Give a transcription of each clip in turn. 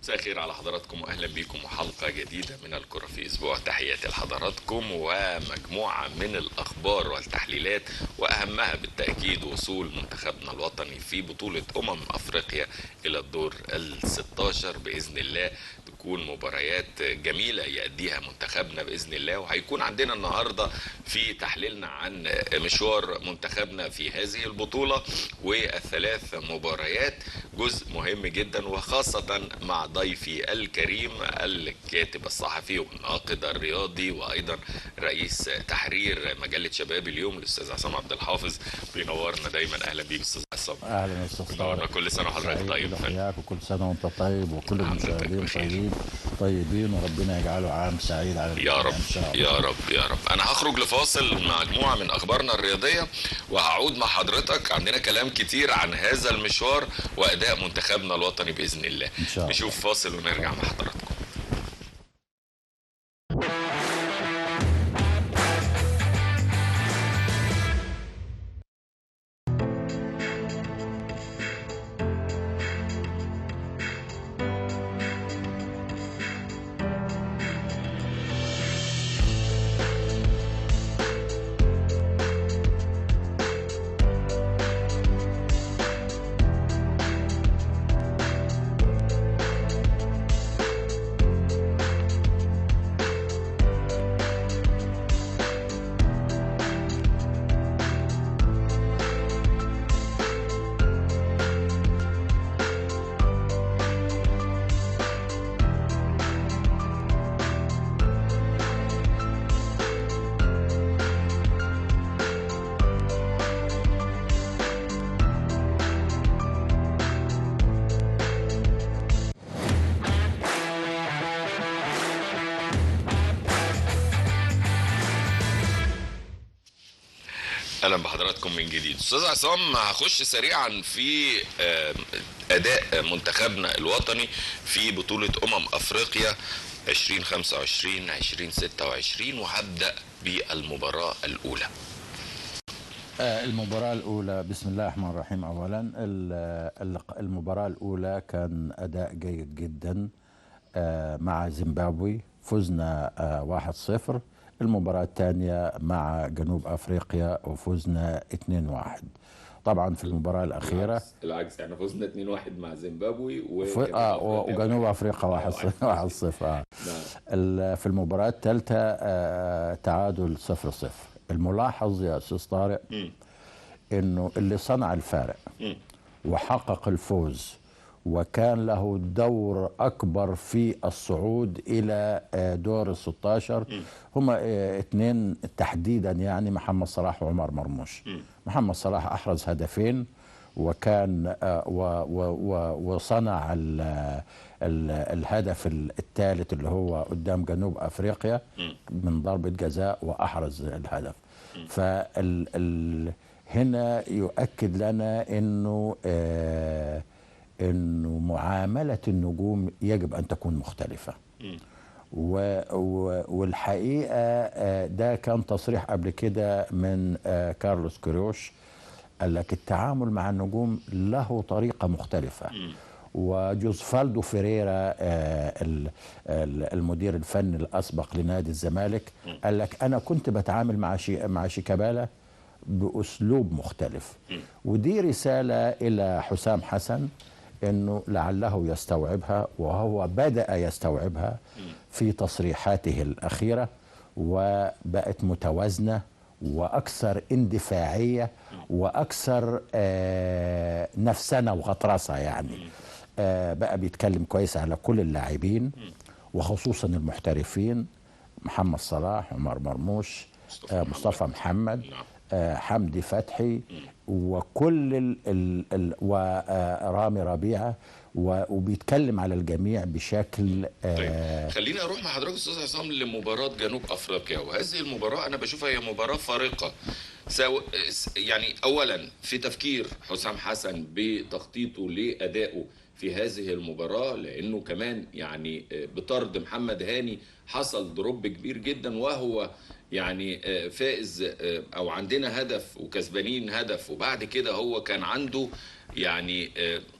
مساء الخير على حضراتكم واهلا بيكم وحلقه جديدة من الكره في اسبوع. تحياتي لحضراتكم ومجموعة من الاخبار والتحليلات، واهمها بالتاكيد وصول منتخبنا الوطني في بطوله افريقيا الى الدور ال 16 باذن الله. تكون مباريات جميلة يأديها منتخبنا باذن الله، وهيكون عندنا النهارده في تحليلنا عن مشوار منتخبنا في هذه البطولة والثلاث مباريات جزء مهم جدا، وخاصة مع ضيفي الكريم الكاتب الصحفي والناقد الرياضي وايضا رئيس تحرير مجلة شباب اليوم الاستاذ عصام عبد الحافظ. بينورنا دايما. اهلا بيك استاذ عصام. اهلا استاذ طارق، كل سنة وحضرتك طيب. حياك وكل سنة وانت طيب وكل المشاهدين طيبين، وربنا يجعله عام سعيد على يا رب إن شاء الله. يا رب يا رب. انا هخرج لفاصل مع مجموعة من اخبارنا الرياضية وهعود مع حضرتك، عندنا كلام كتير عن هذا المشوار واداء منتخبنا الوطني باذن الله. إن شاء الله. نشوف فاصل ونرجع مع حضراتكم. اهلا بحضراتكم من جديد. استاذ عصام، هخش سريعا في اداء منتخبنا الوطني في بطوله افريقيا 2025 2026، وهبدا بالمباراة الاولى. المباراة الاولى، بسم الله الرحمن الرحيم. اولا المباراة الاولى كان اداء جيد جدا مع زيمبابوي، فزنا 1-0. المباراة الثانية مع جنوب أفريقيا وفزنا 2-1. طبعا في المباراة الأخيرة العكس، يعني فزنا 2-1 مع زيمبابوي وجنوب أفريقيا 1-0. في المباراة الثالثة تعادل 0-0. الملاحظ يا أستاذ طارق إنه اللي صنع الفارق وحقق الفوز وكان له دور أكبر في الصعود إلى دور ال 16 هما اثنين تحديدا، يعني محمد صلاح وعمر مرموش. محمد صلاح أحرز هدفين وكان وصنع الهدف الثالث اللي هو قدام جنوب أفريقيا من ضربة جزاء وأحرز الهدف. فهنا يؤكد لنا إنه معاملة النجوم يجب أن تكون مختلفة. والحقيقة ده كان تصريح قبل كده من كارلوس كيروش، قال لك التعامل مع النجوم له طريقة مختلفة. وجوزفالدو فيريرا المدير الفني الأسبق لنادي الزمالك قال لك أنا كنت بتعامل مع شيكابالا بأسلوب مختلف. ودي رسالة إلى حسام حسن إنه لعله يستوعبها، وهو بدأ يستوعبها في تصريحاته الأخيرة، وبقت متوازنة وأكثر اندفاعية وأكثر نفسنة وغطرسة. يعني بقى بيتكلم كويس على كل اللاعبين وخصوصا المحترفين، محمد صلاح، عمر مرموش، مصطفى محمد، حمدي فتحي، وكل ورامي ربيعة، وبيتكلم على الجميع بشكل طيب. خليني اروح مع حضرتك استاذ عصام لمباراة جنوب افريقيا، وهذه المباراة انا بشوفها هي مباراة فارقه. يعني اولا في تفكير حسام حسن بتخطيطه لادائه في هذه المباراة، لانه كمان يعني بطرد محمد هاني حصل دروب كبير جدا، وهو يعني فائز او عندنا هدف وكسبانين هدف، وبعد كده هو كان عنده يعني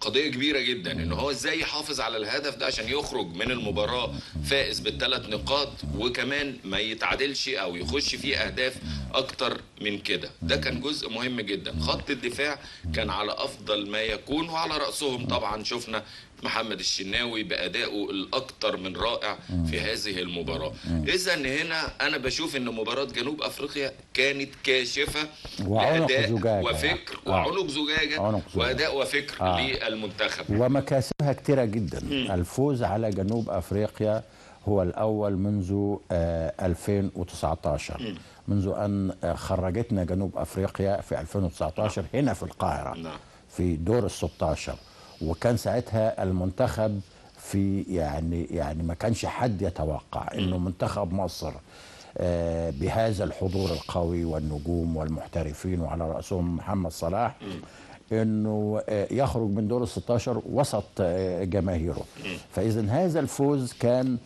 قضية كبيرة جدا، ان هو ازاي يحافظ على الهدف ده عشان يخرج من المباراة فائز بالثلاث نقاط، وكمان ما يتعادلش او يخش فيه اهداف اكتر من كده. ده كان جزء مهم جدا. خط الدفاع كان على افضل ما يكون، وعلى رأسهم طبعا شفنا محمد الشناوي بأدائه الأكثر من رائع في هذه المباراة. إذا هنا أنا بشوف أن مباراة جنوب أفريقيا كانت كاشفة لأداء وفكر وعنق زجاجة وأداء وفكر للمنتخب، ومكاسبها كتيرة جدا. الفوز على جنوب أفريقيا هو الأول منذ 2019، منذ أن خرجتنا جنوب أفريقيا في 2019 هنا في القاهرة في دور ال16، وكان ساعتها المنتخب في يعني ما كانش حد يتوقع انه منتخب مصر بهذا الحضور القوي والنجوم والمحترفين وعلى رأسهم محمد صلاح انه يخرج من دور ال16 وسط جماهيره. فاذا هذا الفوز كان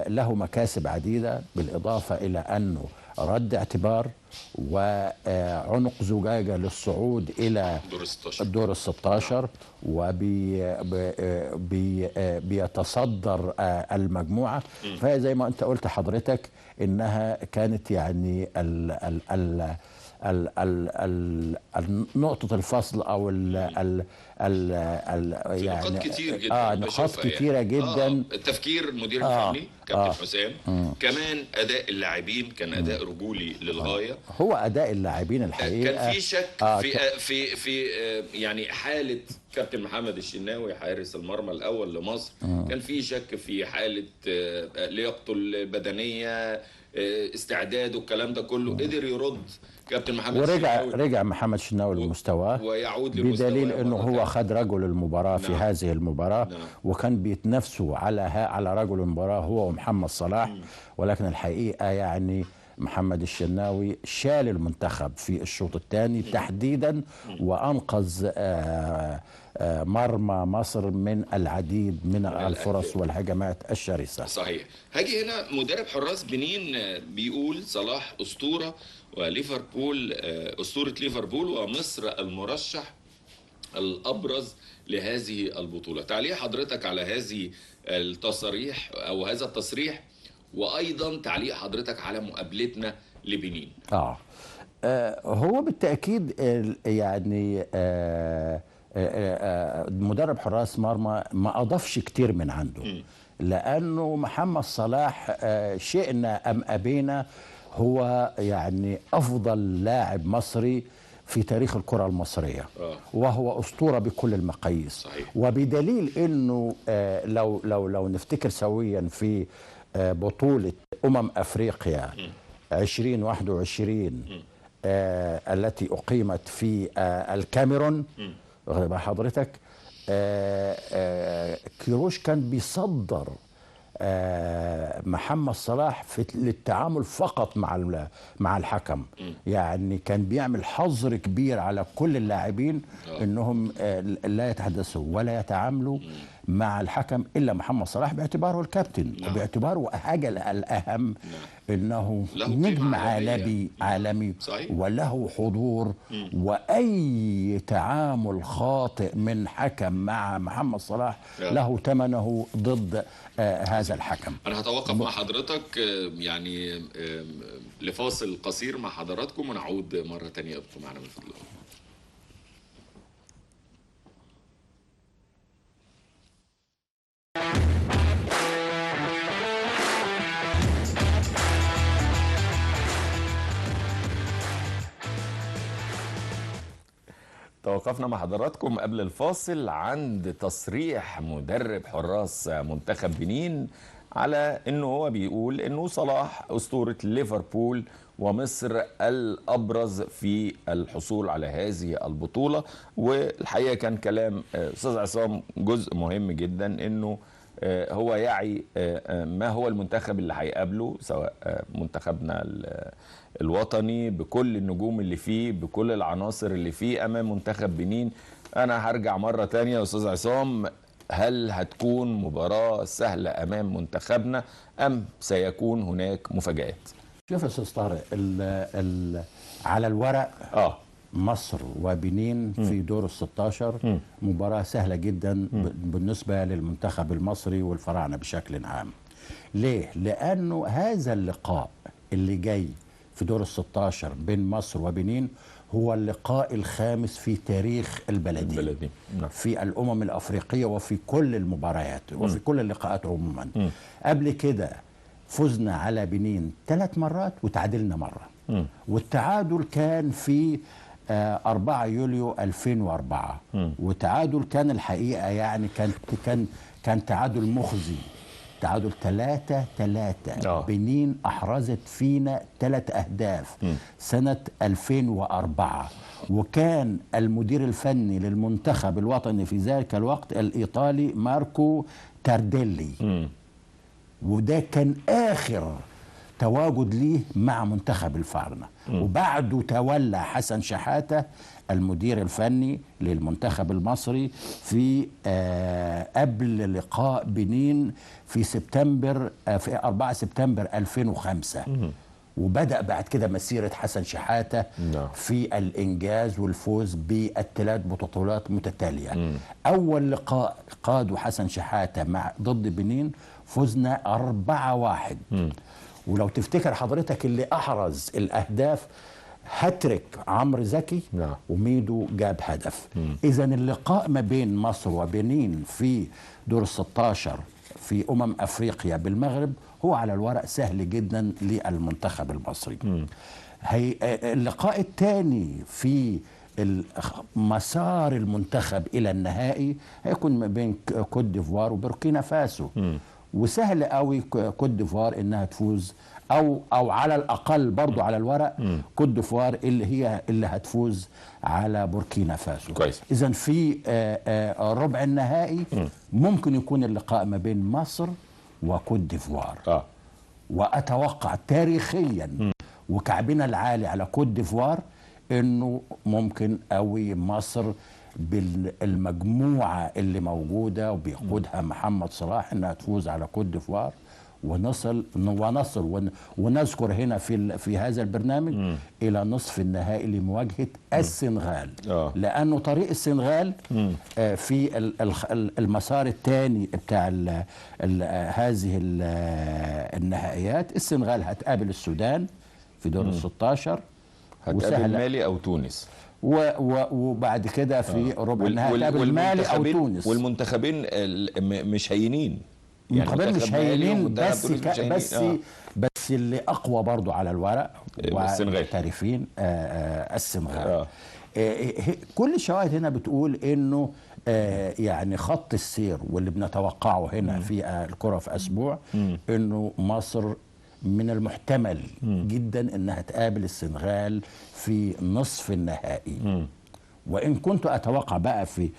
له مكاسب عديدة، بالاضافة الى انه رد اعتبار وعنق زجاجة للصعود إلى الدور ال16، وبيتصدر المجموعة. فهي زي ما أنت قلت حضرتك إنها كانت يعني ال ال ال ال ال نقطة الفصل أو ال ال ال يعني نقاط كتير جدا، نقاط كتيرة جدا. التفكير المدير الفني كابتن حسام، كمان أداء اللاعبين كان أداء رجولي للغاية. هو أداء اللاعبين الحقيقة كان في شك في في يعني حالة كابتن محمد الشناوي حارس المرمى الأول لمصر، كان في شك في حالة لياقته البدنية، استعداده، الكلام ده كله. قدر يرد كابتن محمد ورجع الشناوي، رجع محمد الشناوي لمستواه ويعود لمستواه، بدليل انه هو خد رجل المباراة في هذه المباراة. وكان بيتنافسوا على رجل المباراة هو ومحمد صلاح، ولكن الحقيقة يعني محمد الشناوي شال المنتخب في الشوط الثاني تحديدا، وانقذ مرمى مصر من العديد من الفرص والهجمات الشرسة. صحيح. هاجي هنا مدرب حراس بنين بيقول صلاح أسطورة وليفربول أسطورة ليفربول ومصر المرشح الأبرز لهذه البطولة. تعليق حضرتك على هذه التصريح أو هذا التصريح، وأيضا تعليق حضرتك على مقابلتنا لبنين. هو بالتأكيد يعني مدرب حراس مرمى ما أضافش كتير من عنده، لأنه محمد صلاح شئنا أم أبينا هو يعني أفضل لاعب مصري في تاريخ الكرة المصرية، وهو أسطورة بكل المقاييس. صحيح. وبدليل أنه لو لو لو نفتكر سويا في بطولة أفريقيا 2021 التي أقيمت في الكاميرون، حضرتك كيروش كان بيصدر محمد صلاح في للتعامل فقط مع الحكم. يعني كان بيعمل حظر كبير على كل اللاعبين انهم لا يتحدثوا ولا يتعاملوا مع الحكم الا محمد صلاح، باعتباره الكابتن، وباعتباره حاجة الاهم انه نجم عالمي صحيح. وله حضور، واي تعامل خاطئ من حكم مع محمد صلاح له ثمنه ضد هذا الحكم. انا هتوقف مع حضرتك يعني لفاصل قصير مع حضراتكم ونعود مرة ثانية، ابقوا معنا من فضلكم. توقفنا مع حضراتكم قبل الفاصل عند تصريح مدرب حراس منتخب بنين على انه هو بيقول انه صلاح اسطورة ليفربول ومصر الابرز في الحصول على هذه البطولة. والحقيقة كان كلام استاذ عصام جزء مهم جدا، انه هو يعي ما هو المنتخب اللي هيقابله، سواء منتخبنا الوطني بكل النجوم اللي فيه بكل العناصر اللي فيه امام منتخب بنين. انا هرجع مرة تانية يا استاذ عصام، هل هتكون مباراة سهلة امام منتخبنا ام سيكون هناك مفاجآت؟ شوف يا استاذ طارق، على الورق مصر وبنين في دور ال 16 مباراة سهلة جدا بالنسبة للمنتخب المصري والفراعنة بشكل عام. ليه؟ لأنه هذا اللقاء اللي جاي في دور ال 16 بين مصر وبنين هو اللقاء الخامس في تاريخ البلدين. نعم. في الأمم الأفريقية وفي كل المباريات وفي كل اللقاءات عموما. قبل كده فزنا على بنين 3 مرات وتعادلنا مرة. والتعادل كان في 4 يوليو 2004. وتعادل كان الحقيقة يعني كان تعادل مخزي، تعادل 3-3. بنين أحرزت فينا 3 أهداف سنة 2004، وكان المدير الفني للمنتخب الوطني في ذلك الوقت الإيطالي ماركو تارديلي. وده كان آخر تواجد ليه مع منتخب الفراعنة. وبعده تولى حسن شحاتة المدير الفني للمنتخب المصري في قبل لقاء بنين في سبتمبر، في 4 سبتمبر 2005. وبدأ بعد كده مسيرة حسن شحاتة في الإنجاز والفوز بالثلاث بطولات متتالية. أول لقاء قاده حسن شحاتة مع ضد بنين فزنا 4-1. ولو تفتكر حضرتك اللي أحرز الأهداف هاتريك عمرو زكي. وميدو جاب هدف. إذا اللقاء ما بين مصر وبنين في دور 16 في أفريقيا بالمغرب هو على الورق سهل جدا للمنتخب المصري. اللقاء الثاني في مسار المنتخب إلى النهائي هيكون ما بين كوت ديفوار وبوركينا فاسو. وسهل قوي كوت ديفوار انها تفوز، او على الاقل برضو على الورق كوت ديفوار اللي هي اللي هتفوز على بوركينا فاسو. كويس. اذا في ربع النهائي ممكن يكون اللقاء ما بين مصر وكوت ديفوار. واتوقع تاريخيا وكعبنا العالي على كوت ديفوار انه ممكن قوي مصر بالمجموعة اللي موجودة وبيقودها محمد صلاح انها تفوز على كوت ديفوار، ونصل ونذكر هنا في هذا البرنامج الى نصف النهائي لمواجهة السنغال. لانه طريق السنغال في المسار الثاني بتاع هذه النهائيات. السنغال هتقابل السودان في دور ال 16، هتقابل مالي او تونس، وبعد كده في ربع النهائي هتقابل مالي او تونس. والمنتخبين مش هينين، يعني المنتخبين مش هينين، بس بس اللي اقوى برضو على الورق والمحترفين السنغال. كل الشواهد هنا بتقول انه يعني خط السير واللي بنتوقعه هنا في الكرة في اسبوع انه مصر من المحتمل جدا انها تقابل السنغال في نصف النهائي. وان كنت اتوقع بقى في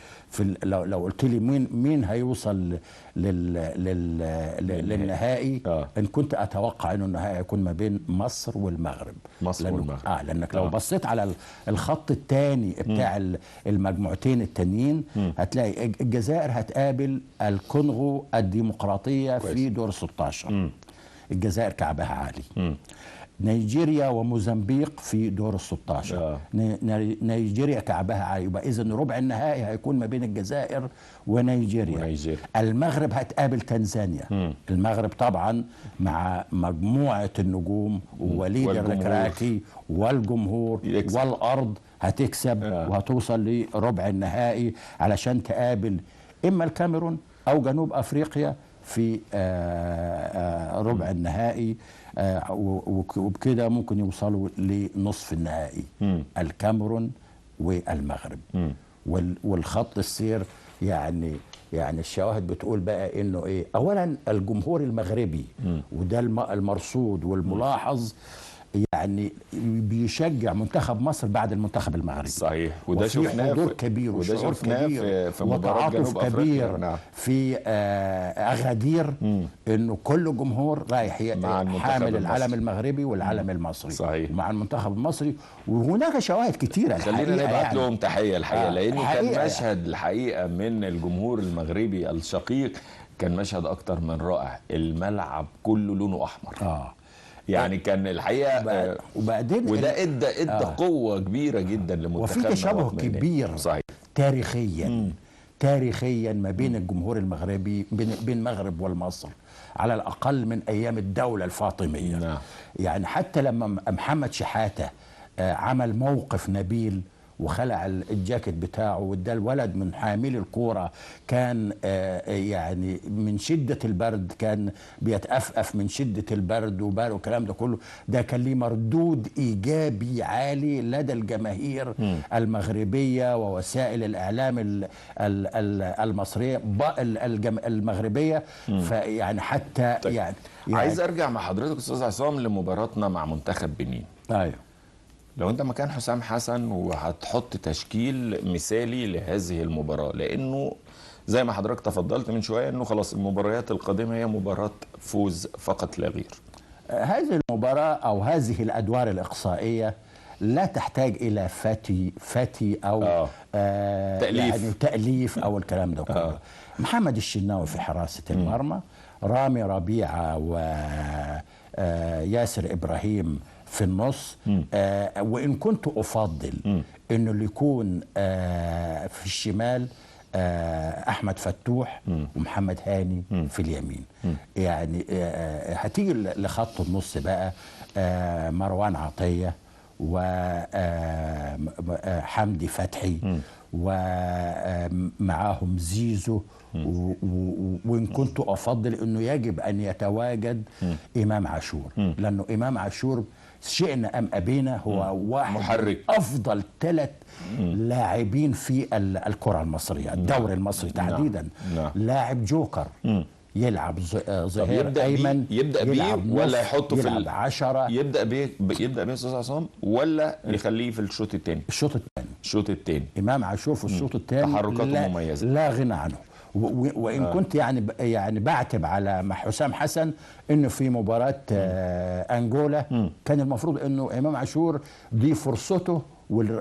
لو قلت لي مين هيوصل للنهائي، ان كنت اتوقع انه النهائي هيكون ما بين مصر والمغرب. مصر والمغرب. لانك لو بصيت على الخط الثاني بتاع المجموعتين التانيين هتلاقي الجزائر هتقابل الكونغو الديمقراطية. كويس. في دور 16. الجزائر كعبها عالي. نيجيريا وموزمبيق في دور ال 16. نيجيريا كعبها عالي، يبقى اذا ربع النهائي هيكون ما بين الجزائر ونيجيريا. المغرب هتقابل تنزانيا. المغرب طبعا مع مجموعة النجوم ووليد الركراكي والجمهور والارض هتكسب وهتوصل لربع النهائي علشان تقابل اما الكاميرون او جنوب افريقيا في ربع النهائي، وبكده ممكن يوصلوا لنصف النهائي. الكاميرون والمغرب. والخط السير يعني الشواهد بتقول بقى انه ايه، اولا الجمهور المغربي وده المرصود والملاحظ يعني بيشجع منتخب مصر بعد المنتخب المغربي. صحيح. وده شفناه حضور كبير وشعور كبير في مباراة وتعاطف كبير. نعم. في اغادير انه كل جمهور رايح حامل العلم المغربي والعلم المصري. صحيح. مع المنتخب المصري، وهناك شواهد كتيرة. خلينا نبعت يعني لهم تحية الحقيقة، لانه كان مشهد الحقيقة من الجمهور المغربي الشقيق، كان مشهد اكتر من رائع. الملعب كله لونه احمر. يعني كان الحقيقة وبعدين وده ادى قوة كبيرة جدا لمنتخبنا، وفي تشابه كبير صحيح تاريخيا ما بين الجمهور المغربي، بين المغرب والمصر، على الأقل من أيام الدولة الفاطمية. نعم. يعني حتى لما محمد شحاتة عمل موقف نبيل وخلع الجاكيت بتاعه وادى الولد من حامل الكورة، كان يعني من شده البرد كان بيتأفأف من شده البرد والكلام ده كله، ده كان ليه مردود ايجابي عالي لدى الجماهير المغربية ووسائل الاعلام المصرية المغربية. فيعني حتى طيب. يعني عايز ارجع مع حضرتك استاذ عصام لمباراتنا مع منتخب بنين. ايوه، لو انت مكان حسام حسن وهتحط تشكيل مثالي لهذه المباراة، لانه زي ما حضرتك تفضلت من شوية انه خلاص المباريات القادمة هي مباراة فوز فقط لا غير. هذه المباراة او هذه الادوار الاقصائية لا تحتاج الى فتي او تأليف. يعني تأليف او الكلام ده كله. محمد الشناوي في حراسة المرمى، رامي ربيعة وياسر ابراهيم في النص. وإن كنت أفضل إنه اللي يكون في الشمال أحمد فتوح ومحمد هاني في اليمين. يعني هتيجي لخط النص بقى مروان عطية وحمدي فتحي ومعاهم زيزو، وإن كنت أفضل أنه يجب أن يتواجد إمام عاشور، لأنه إمام عاشور شئنا أم أبينا هو واحد محرك، أفضل 3 لاعبين في الكرة المصرية، الدوري المصري تحديدا. لاعب جوكر، يلعب ظهير أيمن، يبدأ بيه ولا يحطه في يلعب 10، يبدأ بيه أستاذ عصام ولا يخليه في الشوط الثاني؟ الشوط الثاني إمام عاشور في الشوط الثاني تحركاته مميزة، لا غنى عنه. وإن كنت يعني بعتب على حسام حسن إنه في مباراة أنجولا كان المفروض إنه إمام عاشور دي فرصته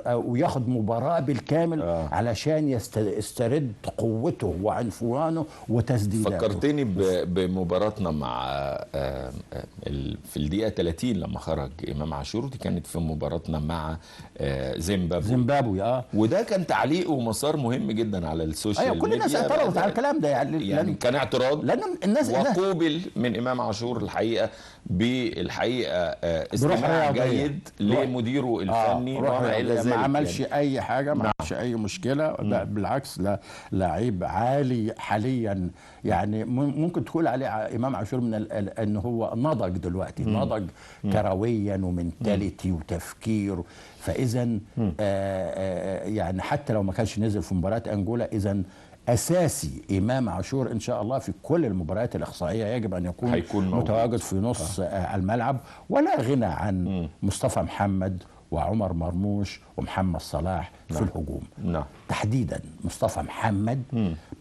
وياخد مباراة بالكامل علشان يسترد قوته وعنفوانه وتسديداته. فكرتني بمباراتنا مع في الدقيقة 30 لما خرج إمام عاشور، دي كانت في مباراتنا مع زيمبابوي. وده كان تعليق ومسار مهم جدا على ال social media. كل الناس اعترضت على الكلام ده، يعني كان اعتراض لأن الناس وقوبل من إمام عاشور الحقيقة بالحقيقة استماع جيد لمديره الفني. ما عملش يعني اي حاجة، ما عملش اي مشكلة. لا بالعكس، لا لعيب عالي حاليا، يعني ممكن تقول عليه امام عاشور من ان هو نضج دلوقتي، نضج كرويا و mentality وتفكير. فاذا يعني حتى لو ما كانش نزل في مباراة انجولا، اذا اساسي امام عاشور ان شاء الله في كل المباريات الاقصائية يجب ان يكون متواجد في نص الملعب، ولا غنى عن مصطفى محمد وعمر مرموش ومحمد صلاح في الهجوم. تحديدا مصطفى محمد،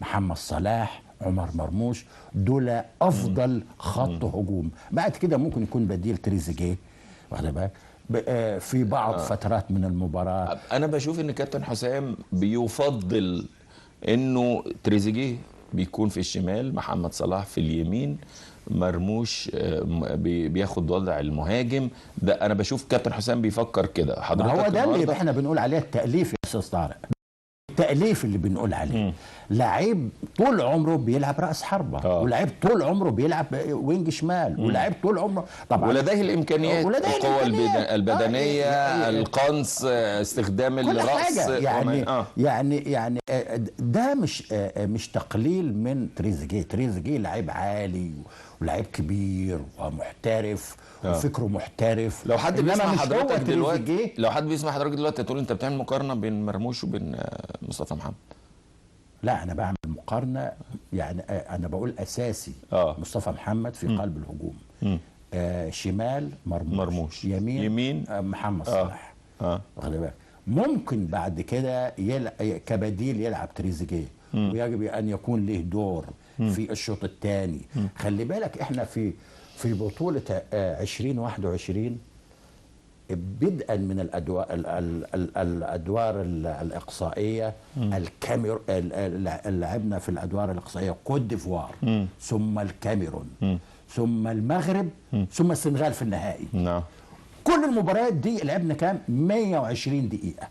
محمد صلاح، عمر مرموش، دول افضل خط هجوم. بعد كده ممكن يكون بديل تريزيجيه، واخد بالك، في بعض فترات من المباراة. انا بشوف ان كابتن حسام بيفضل انه تريزيجيه بيكون في الشمال، محمد صلاح في اليمين، مرموش بياخد وضع المهاجم. ده انا بشوف كابتن حسام بيفكر كده. حضرتك هو ده اللي احنا بنقول عليه التأليف يا استاذ طارق، التأليف اللي بنقول عليه. لعيب طول عمره بيلعب رأس حربة، ولعيب طول عمره بيلعب wing شمال، ولعيب طول عمره طبعا ولديه الامكانيات، القوة البدنية، القنص، استخدام الرأس، يعني يعني ده مش تقليل من تريزيجيه. تريزيجيه لعيب عالي ولعيب كبير ومحترف وفكره محترف. لو حد بيسمع حضرتك دلوقتي، لو حد بيسمع حضرتك دلوقتي تقول انت بتعمل مقارنة بين مرموش وبين مصطفى محمد. لا، انا بعمل مقارنة، يعني انا بقول اساسي مصطفى محمد في قلب الهجوم، شمال مرموش، يمين محمد صلاح. واخد بالك، ممكن بعد كده كبديل يلعب تريزيجيه، ويجب ان يكون له دور في الشوط الثاني. خلي بالك احنا في بطوله 2021 بدءا من الادوار الاقصائية، الكاميرون لعبنا في الادوار الاقصائية كوت ديفوار، ثم الكاميرون، ثم المغرب، ثم السنغال في النهائي. نعم. كل المباريات دي لعبنا كام؟ 120 دقيقة.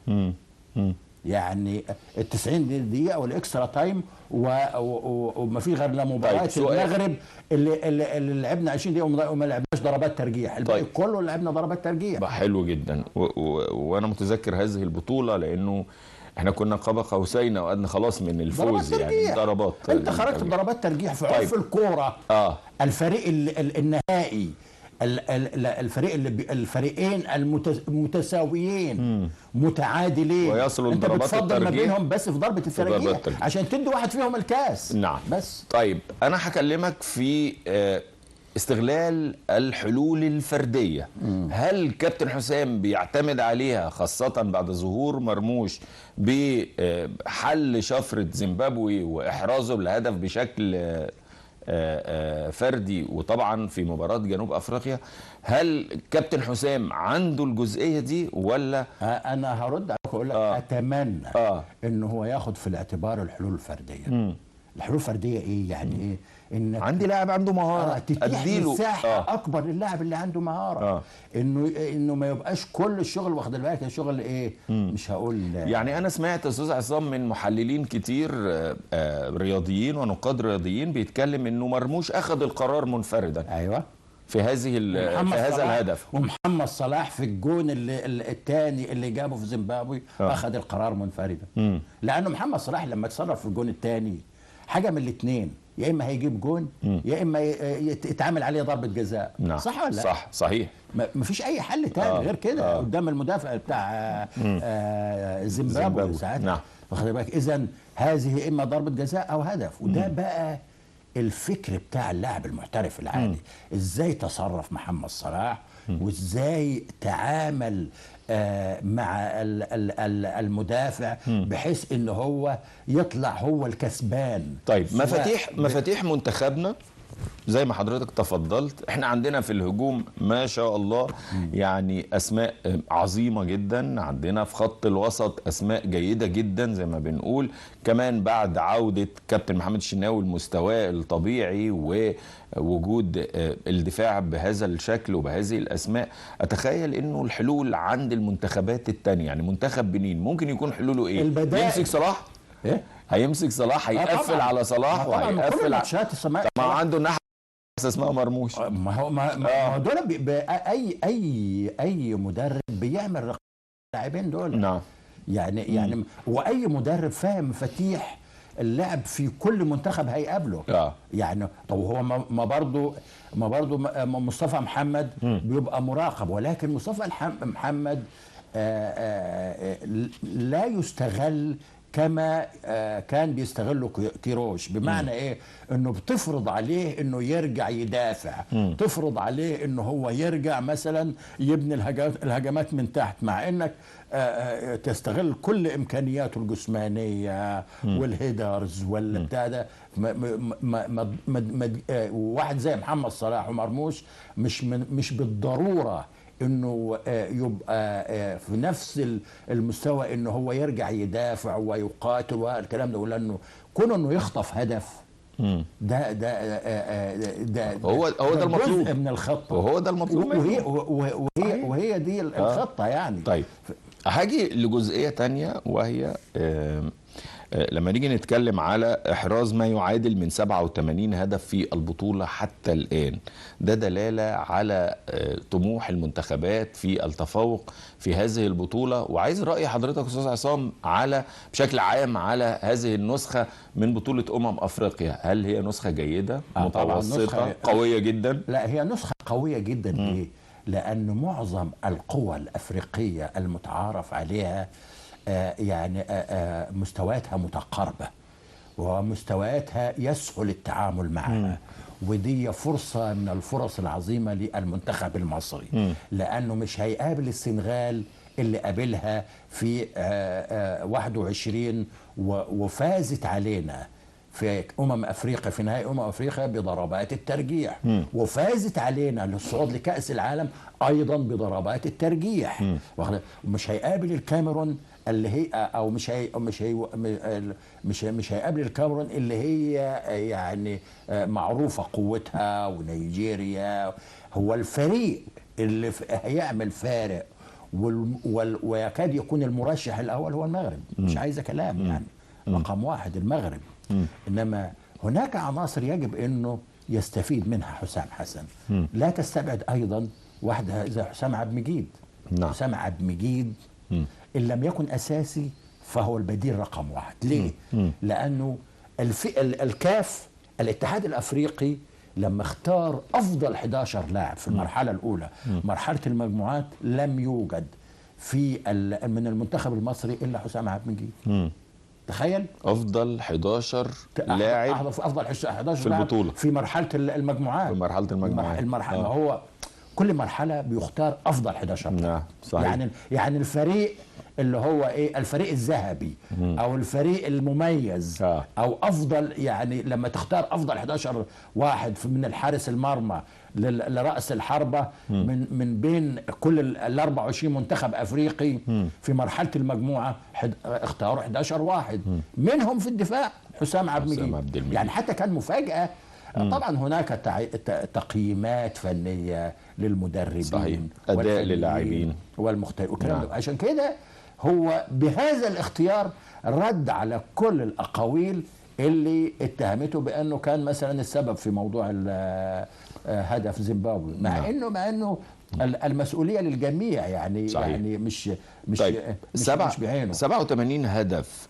يعني ال 90 دقيقة وال extra time، وما في غير مباراة المغرب اللي لعبنا 20 دقيقة وما لعبناش ضربات ترجيح، الباقي كله لعبنا ضربات ترجيح. حلو جدا، وانا متذكر هذه البطولة لانه احنا كنا قاب قوسين او ادنى خلاص من الفوز، يعني ضربات. انت خرجت بضربات ترجيح في عرف الكورة. الفريق النهائي، الفريق اللي الفريقين المتساويين متعادلين، ويصلوا انت لضربات بتفضل ما الترجيح بينهم بس في ضربة الترجيح عشان تدي واحد فيهم الكاس. نعم. بس طيب انا هكلمك في استغلال الحلول الفردية. هل كابتن حسام بيعتمد عليها خاصة بعد ظهور مرموش بحل شفرة زيمبابوي وإحرازه لهدف بشكل فردي، وطبعا في مباراة جنوب أفريقيا؟ هل كابتن حسام عنده الجزئية دي ولا؟ أنا هرد عليك وأقول لك أتمنى إنه هو ياخد في الاعتبار الحلول الفردية. الحلول الفردية إيه؟ يعني إيه؟ إنك عندي لاعب عنده مهارة، تتيح مساحة أكبر للاعب اللي عنده مهارة. إنه ما يبقاش كل الشغل، واخد بالك الشغل إيه؟ مش هقول يعني. أنا سمعت أستاذ عصام من محللين كتير رياضيين ونقاد رياضيين بيتكلم إنه مرموش أخذ القرار منفردا. أيوه. في هذه في هذا الهدف. ومحمد صلاح في الجون الثاني اللي جابه في زيمبابوي أخذ القرار منفردا. لأنه محمد صلاح لما اتصرف في الجون الثاني حاجة من الاثنين، يا اما هيجيب جون يا اما يتعمل عليه ضربه جزاء. نعم. صح ولا لا؟ صح، صحيح. مفيش اي حل تاني غير كده قدام المدافع بتاع زيمبابوي ساعتها. نعم. واخد بالك؟ اذا هذه اما ضربه جزاء او هدف، وده بقى الفكر بتاع اللاعب المحترف العادي. ازاي تصرف محمد صلاح وازاي تعامل مع المدافع بحيث ان هو يطلع هو الكسبان. طيب مفاتيح منتخبنا زي ما حضرتك تفضلت، احنا عندنا في الهجوم ما شاء الله يعني اسماء عظيمة جدا، عندنا في خط الوسط اسماء جيدة جدا زي ما بنقول، كمان بعد عوده كابتن محمد الشناوي لمستواه الطبيعي ووجود الدفاع بهذا الشكل وبهذه الاسماء، اتخيل انه الحلول عند المنتخبات الثانية، يعني منتخب بنين ممكن يكون حلوله ايه؟ يمسك صلاح؟ إيه؟ هيمسك صلاح، هيقفل على صلاح وهيقفل على طبعا عنده الناحية اسمها مرموش. ما هو ما هو دول اي اي اي مدرب بيعمل رقابه اللاعبين دول. نعم. يعني واي مدرب فاهم مفاتيح اللعب في كل منتخب هيقابله. يعني طب هو ما برضه مصطفى محمد بيبقى مراقب، ولكن مصطفى محمد لا يستغل كما كان بيستغله كيروش. بمعنى ايه؟ انه بتفرض عليه انه يرجع يدافع، تفرض عليه انه هو يرجع مثلا يبني الهجمات من تحت، مع انك تستغل كل امكانياته الجسمانية والهيدرز والبتاع ده. واحد زي محمد صلاح ومرموش مش بالضرورة انه يبقى في نفس المستوى انه هو يرجع يدافع ويقاتل والكلام ده، لانه كونه انه يخطف هدف ده ده ده هو ده المطلوب من الخطة، وهو ده المطلوب، وهي دي الخطة يعني. طيب هاجي لجزئيه ثانية، وهي لما نيجي نتكلم على إحراز ما يعادل من 87 هدف في البطولة حتى الآن، ده دلالة على طموح المنتخبات في التفوق في هذه البطولة. وعايز رأي حضرتك أستاذ عصام على بشكل عام على هذه النسخة من بطولة أفريقيا، هل هي نسخة جيدة، متوسطة، قوية جدا؟ لا، هي نسخة قوية جدا. ليه؟ لأن معظم القوى الأفريقية المتعارف عليها يعني مستوياتها متقاربة ومستوياتها يسهل التعامل معها، ودي فرصة من الفرص العظيمة للمنتخب المصري، لأنه مش هيقابل السنغال اللي قابلها في 21 وفازت علينا في افريقيا، في نهائي افريقيا بضربات الترجيح، وفازت علينا للصعود لكأس العالم ايضا بضربات الترجيح. ومش هيقابل الكاميرون اللي هي او مش هي مش هي مش مش هيقابل الكاميرون اللي هي يعني معروفة قوتها، ونيجيريا. هو الفريق اللي هيعمل فارق ويكاد يكون المرشح الاول هو المغرب، مش عايزه كلام يعني، رقم واحد المغرب. انما هناك عناصر يجب انه يستفيد منها حسام حسن. لا تستبعد ايضا واحدة زي حسام عبد المجيد. نعم. حسام عبد المجيد ان لم يكن اساسي فهو البديل رقم واحد. ليه؟ لانه الكاف، الاتحاد الافريقي، لما اختار افضل 11 لاعب في المرحلة الاولى، مرحلة المجموعات، لم يوجد في من المنتخب المصري الا حسام عبد المجيد. تخيل، افضل 11 لاعب، افضل 11 في البطولة في مرحلة المجموعات، في مرحلة المجموعات. المرحلة هو كل مرحلة بيختار افضل 11 لاعب. نعم صحيح. يعني الفريق اللي هو ايه، الفريق الذهبي او الفريق المميز او افضل، يعني لما تختار افضل 11 واحد من الحارس المرمى لرأس الحربة من بين كل ال 24 منتخب افريقي في مرحلة المجموعة، اختاروا 11 واحد، منهم في الدفاع حسام عبد المجيد. يعني حتى كان مفاجأة. طبعا هناك تقييمات فنية للمدربين، صحيح، أداء للاعبين والمختلف والكلام ده. عشان كده هو بهذا الاختيار رد على كل الأقاويل اللي اتهمته بأنه كان مثلا السبب في موضوع هدف زيمبابوي، مع انه مع انه المسؤولية للجميع يعني. صحيح. يعني مش مش طيب. مش, مش بعينه. 87 هدف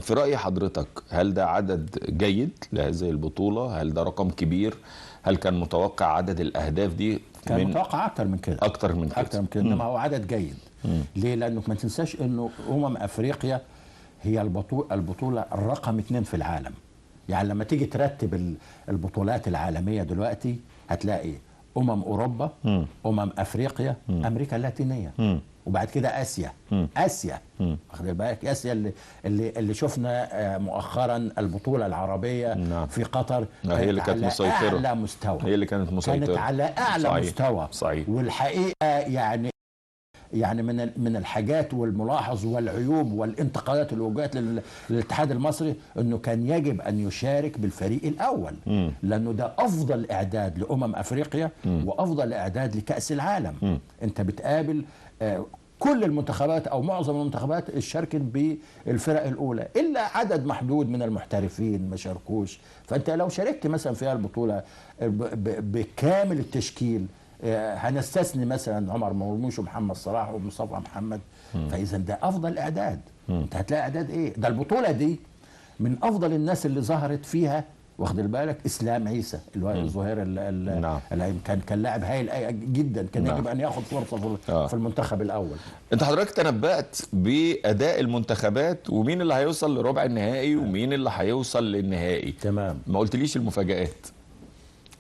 في رأي حضرتك هل ده عدد جيد لهذه البطولة؟ هل ده رقم كبير؟ هل كان متوقع عدد الأهداف دي؟ كان متوقع أكتر من كده، أكتر من كده، أكتر من كده. إنما هو عدد جيد. ليه؟ لأنه ما تنساش إنه أفريقيا هي البطولة الرقم 2 في العالم. يعني لما تيجي ترتب البطولات العالمية دلوقتي هتلاقي أوروبا، أفريقيا، أمريكا اللاتينية، وبعد كده آسيا. آسيا، واخد بالك، آسيا اللي شفنا مؤخرا البطولة العربية. نعم. في قطر، هي اللي كانت مسيطرة، على أعلى مستوى، هي اللي كانت مسيطرة، كانت على أعلى صحيح. مستوى. صحيح. والحقيقة يعني من الحاجات والملاحظ والعيوب والانتقادات اللي وجهت للاتحاد المصري انه كان يجب ان يشارك بالفريق الاول، لانه ده افضل اعداد لامم افريقيا وافضل اعداد لكأس العالم. انت بتقابل كل المنتخبات او معظم المنتخبات شاركت بالفرق الاولى الا عدد محدود من المحترفين ما شاركوش. فانت لو شاركت مثلا في البطولة بكامل التشكيل، هنستثني مثلا عمر مرموش ومحمد صلاح ومصطفى محمد، فاذا ده افضل اعداد. انت هتلاقي اعداد ايه؟ ده البطولة دي من افضل الناس اللي ظهرت فيها، واخد بالك، اسلام عيسى اللي هو الظهير. نعم. كان لاعب هايل جدا، كان نعم. يجب ان ياخذ فرصة في المنتخب الاول. انت حضرتك تنبأت باداء المنتخبات ومين اللي هيوصل لربع النهائي ومين اللي هيوصل للنهائي. تمام. ما قلتليش المفاجآت.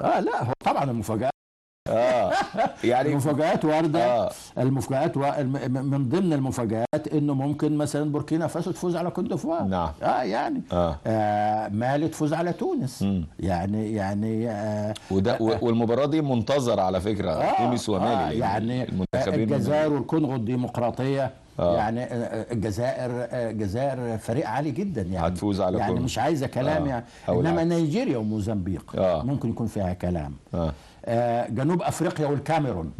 لا، هو طبعا المفاجآت يعني المفاجآت واردة. المفاجآت من ضمن المفاجآت انه ممكن مثلا بوركينا فاسو تفوز على كوت ديفوار. نعم. يعني مالي تفوز على تونس. يعني وده والمباراة دي منتظرة على فكرة، تونس ومالي، يعني المنتخبين الجزائر والكونغو الديمقراطية. يعني الجزائر فريق عالي جدا، يعني هتفوز على يعني كونغو. مش عايزه كلام يعني. انما نيجيريا وموزمبيق ممكن يكون فيها كلام. جنوب افريقيا والكاميرون.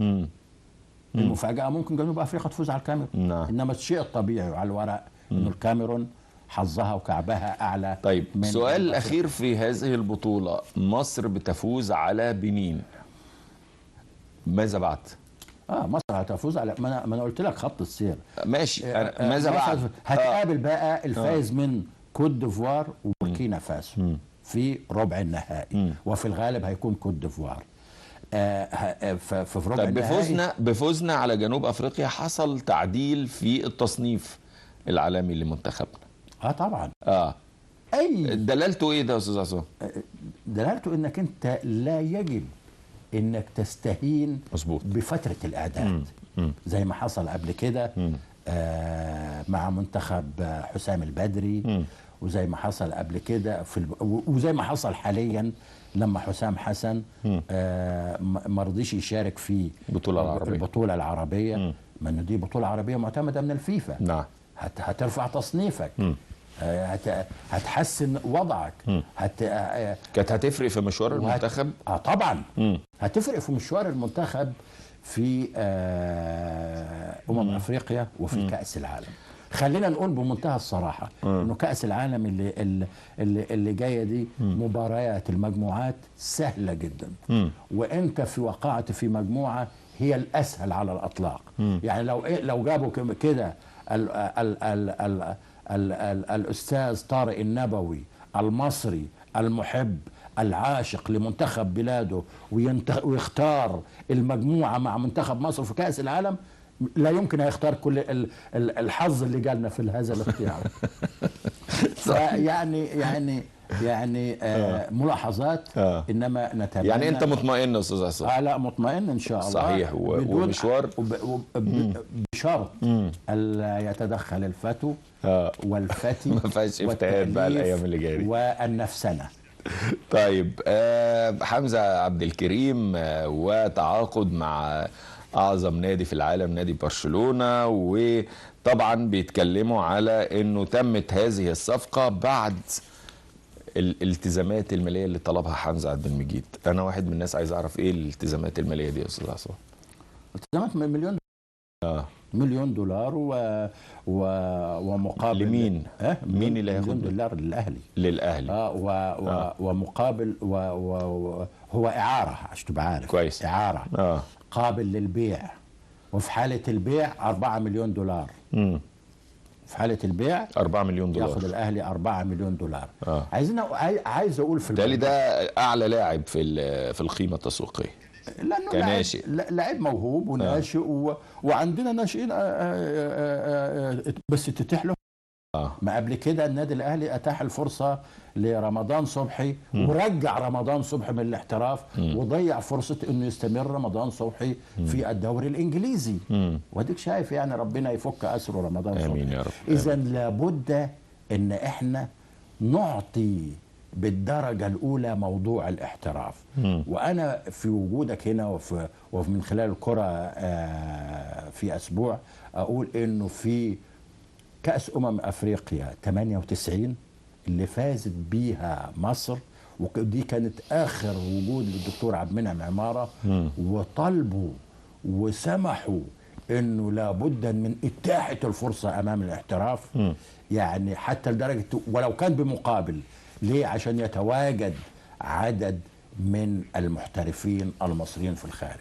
المفاجاة ممكن جنوب افريقيا تفوز على الكاميرون. نعم. انما الشيء الطبيعي على الورق انه الكاميرون حظها وكعبها اعلى. طيب، من سؤال جنوب الاخير في هذه البطولة، مصر بتفوز على بنين، ماذا بعد؟ مصر هتفوز على ما انا قلت لك خط السير. ماشي، ماذا بعد؟ هتقابل بقى الفائز من كوت ديفوار وبوركينا فاسو في ربع النهائي، وفي الغالب هيكون كوت ديفوار. في ربع طيب، النهائي بفوزنا على جنوب افريقيا حصل تعديل في التصنيف العالمي لمنتخبنا. طبعا. اي دلالته ايه ده يا استاذ عصام؟ دلالته انك انت لا يجب انك تستهين. مظبوط. بفترة الاعداد زي ما حصل قبل كده مع منتخب حسام البدري. وزي ما حصل قبل كده في وزي ما حصل حاليا لما حسام حسن ما رضيش يشارك في البطولة العربية. ما انه دي بطوله عربية معتمدة من الفيفا. نعم. هترفع تصنيفك، هتحسن وضعك. كانت هتفرق في مشوار المنتخب؟ طبعا. هتفرق في مشوار المنتخب في افريقيا وفي كأس العالم. خلينا نقول بمنتهى الصراحة انه كأس العالم اللي جاية دي مباريات المجموعات سهلة جدا. وانت في وقعت في مجموعة هي الاسهل على الاطلاق. يعني لو جابوا كده ال ال ال ال ال ال الاستاذ طارق النبوي المصري المحب العاشق لمنتخب بلاده ويختار المجموعة مع منتخب مصر في كأس العالم، لا يمكن هيختار كل الحظ اللي جالنا في هذا الاختيار. يعني يعني يعني ملاحظات. انما نتمنى. يعني انت مطمئن يا استاذ عصام؟ لا مطمئن ان شاء الله. صحيح. ومشوار بشرط الا يتدخل الفتو والفتي. ما فيهاش افتئات بقى الايام اللي جاية دي والنفسنه. طيب حمزة عبد الكريم وتعاقد مع اعظم نادي في العالم نادي برشلونة، وطبعا بيتكلموا على انه تمت هذه الصفقة بعد الالتزامات المالية اللي طلبها حمزة عبد المجيد. انا واحد من الناس عايز اعرف ايه الالتزامات المالية دي يا استاذ عصام؟ التزامات مليون مليون دولار ومقابل لمين؟ مين اللي هياخد مليون دولار؟ للاهلي. للاهلي. ومقابل هو اعاره عشان تبقى عارف. كويس. اعاره قابل للبيع، وفي حاله البيع 4 مليون دولار. في حاله البيع 4 مليون دولار ياخد الاهلي 4 مليون دولار. عايز اقول في بالتالي ده اعلى لاعب في القيمة التسويقية، لانه كناشئ، لاعب موهوب وناشئ وعندنا ناشئين بس تتيح له. ما قبل كده النادي الاهلي اتاح الفرصة لرمضان صبحي ورجع رمضان صبحي من الاحتراف وضيع فرصة انه يستمر رمضان صبحي في الدوري الانجليزي. واديك شايف يعني ربنا يفك اسره رمضان صبحي. امين يا رب. اذا لابد ان احنا نعطي بالدرجة الأولى موضوع الاحتراف. وأنا في وجودك هنا ومن خلال الكرة في أسبوع أقول إنه في كأس أفريقيا 98 اللي فازت بيها مصر، ودي كانت آخر وجود للدكتور عبد المنعم عمارة، وطالبوا وسمحوا إنه لابد من إتاحة الفرصة أمام الاحتراف. يعني حتى لدرجة ولو كان بمقابل، ليه؟ عشان يتواجد عدد من المحترفين المصريين في الخارج.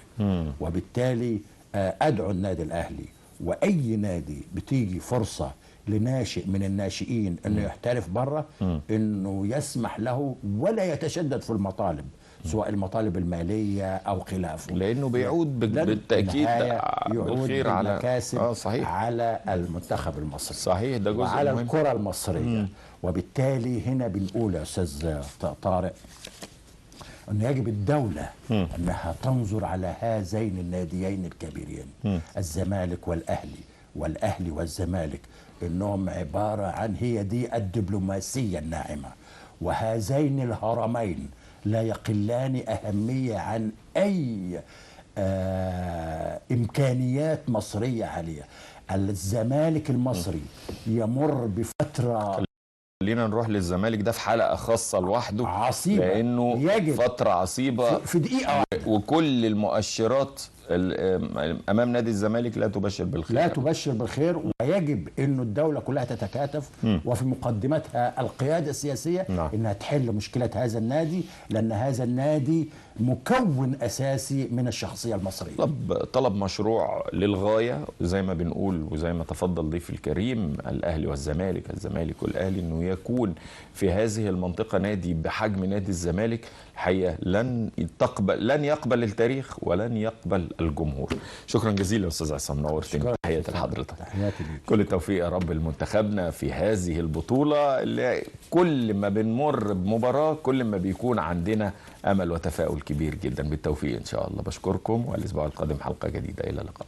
وبالتالي أدعو النادي الأهلي وأي نادي بتيجي فرصة لناشئ من الناشئين أنه يحترف بره، أنه يسمح له ولا يتشدد في المطالب، سواء المطالب المالية أو خلافه، لأنه بيعود بالتأكيد يعود بالمكاسب. صحيح. على المنتخب المصري. صحيح، ده جزء على الكرة المصرية. وبالتالي هنا بنقول يا أستاذ طارق أنه يجب الدولة أنها تنظر على هذين الناديين الكبيرين، الزمالك والأهلي، والأهلي والزمالك، أنهم عبارة عن هي دي الدبلوماسية الناعمة، وهذين الهرمين لا يقلان أهمية عن أي إمكانيات مصرية عالية. الزمالك المصري يمر بفترة، خلينا نروح للزمالك ده في حلقة خاصة لوحده، عصيبة، لأنه يجب فترة عصيبة في دقيقة واحدة، وكل المؤشرات أمام نادي الزمالك لا تبشر بالخير، لا تبشر بالخير. ويجب أنه الدولة كلها تتكاتف، وفي مقدمتها القيادة السياسية، أنها تحل مشكلة هذا النادي، لأن هذا النادي مكون أساسي من الشخصية المصرية. طلب مشروع للغاية زي ما بنقول، وزي ما تفضل ضيف الكريم، الأهلي والزمالك، الزمالك والأهلي، أنه يكون في هذه المنطقة نادي بحجم نادي الزمالك. الحقيقة لن يقبل التاريخ ولن يقبل الجمهور. شكرا جزيلا أستاذ عصام، نورتني. تحياتي لحضرتك، تحياتي ليك. كل التوفيق يا رب لمنتخبنا في هذه البطولة اللي كل ما بنمر بمباراة كل ما بيكون عندنا أمل وتفاؤل كبير جدا. بالتوفيق إن شاء الله. بشكركم، والأسبوع القادم حلقة جديدة. إلى اللقاء.